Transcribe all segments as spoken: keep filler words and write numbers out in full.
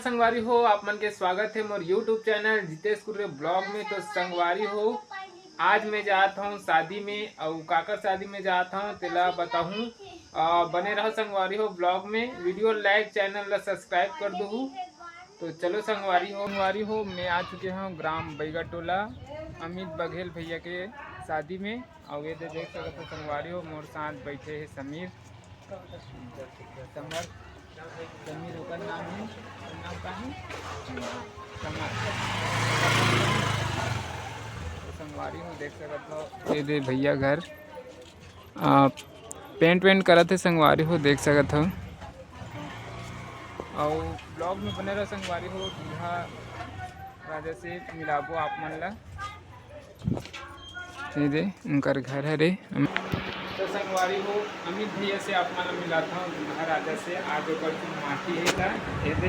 संगवारी हो, आप मन के स्वागत है मोर YouTube channel Jitesh Kurre blog में। तो संगवारी हो, आज मैं जात हूँ शादी में, अउ काकर शादी में जात हूँ तेला बताहूँ। आ, बने रहो संगवारी हो ब्लॉग में, वीडियो लाइक, चैनल ला सब्सक्राइब कर दू। तो चलो संगवारी हो, संगवारी हो, मैं आ चुके हूँ ग्राम बैगा टोला अमित बघेल भैया के शादी में। अउ ये दे देख सकत हो संगवारी हो, मोर साथ बैठे है समीर। समर, समीर ओकर नाम है, ओकर नाम का है? समर। तो संगवारी हो देख सकत हो, ये दे भैया घर, आ, पेंट वेंट करत है संगवारी हो देख सकत हो। अउ ब्लॉग में बने रहो संगवारी हो, दूल्हा राजा से मिलाबो आप मन ला। ये दे उनकर घर हरे। तो संगवारी हो, अमित भैया से आप मन ला मिलात हूँ, दूल्हा राजा से। आज ओकर माटी है का, ये दे।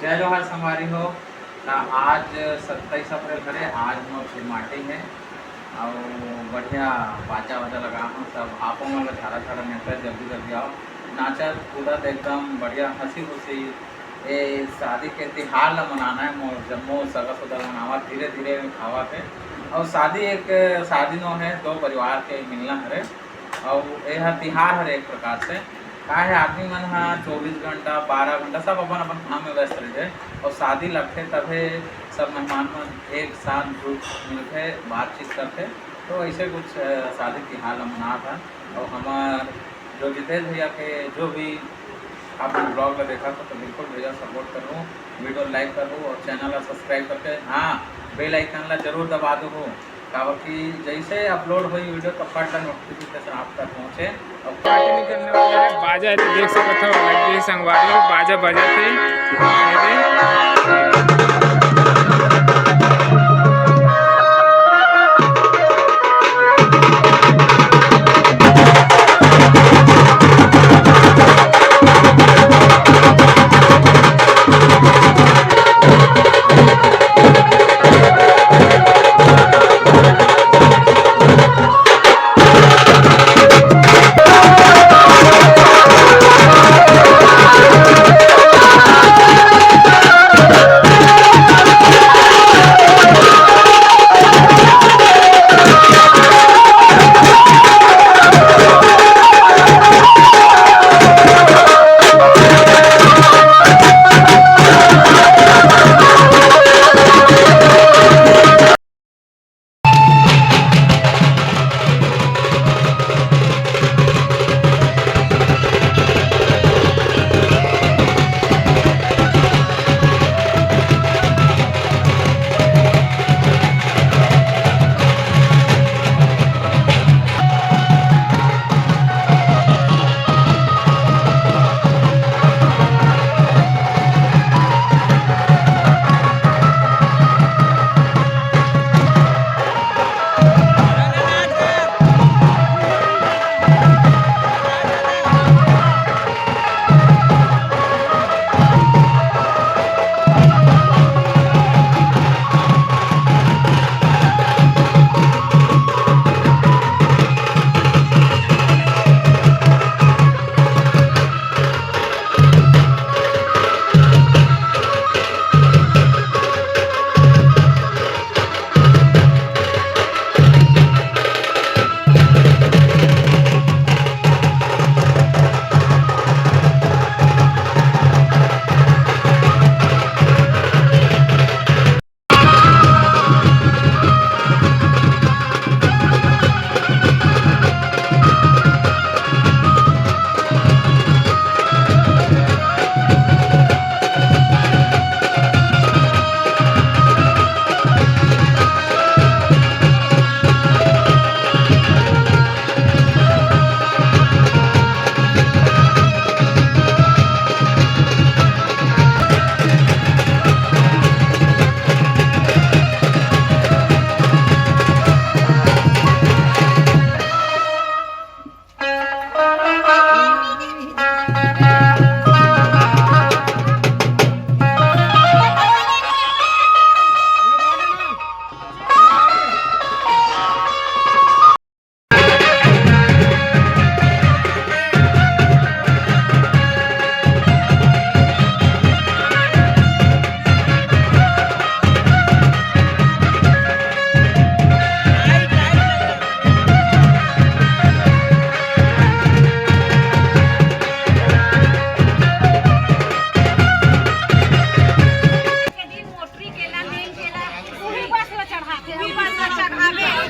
जय जोहार संगवारी हो। त आज सत्ताईस अप्रैल हरे, आज मोर फुलमाटी है। अउ बढ़िया बाजा वाजा लगा हूँ, सब आपो मन ला झारा झारा नेवता, जल्दी जल्दी आओ। नाचत कूदत एकदम बढ़िया हंसी खुशी ये शादी के तिहार ला मनाना है। मोर जम्मो सगा सुदा मन आवत, धीरे धीरे आवत है। अउ शादी एक शादी नो है, दो परिवार के मिलना हरे। अउ ये ह तिहार हरे एक प्रकार से। का है, आदमी मन ह चौबीस घंटा, बारह घंटा सब अपन अपन काम में व्यस्त रहिथे। अउ शादी लगथे तभे सब मेहमान मन एक साथ जुट मिलथे, बातचीत करथे। तो ऐसे कुछ, अ, शादी तिहार ला मनात हन। अउ हमार जो जितेश भैया के जो भी आप मन ब्लॉग ला देखा तो, तो बिल्कुल भैया सपोर्ट करो, वीडियो लाइक करो अउ चैनल ला सब्सक्राइब करके, हाँ, बेल आइकन ला जरूर दबा दो हो, काबर कि जैसे अपलोड होई वीडियो तो फट नोटिफिकेशन आप तक पहुँचे। अउ पार्टी निकलने वाला है, बाजा है तो देख सकत हो, लग गई संगवारी हो, बाजा बजत है। ये दे।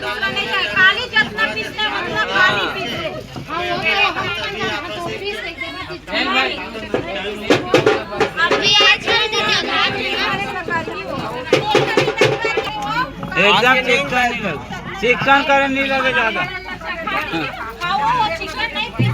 खाली जितना पीसना है, उतना खाली पीस दे। अभी आज कर दीजिए आधार। एकदम चिकन नहीं लगे, चिकन करे नहीं लगे ज्यादा। खाओ, चिकन नहीं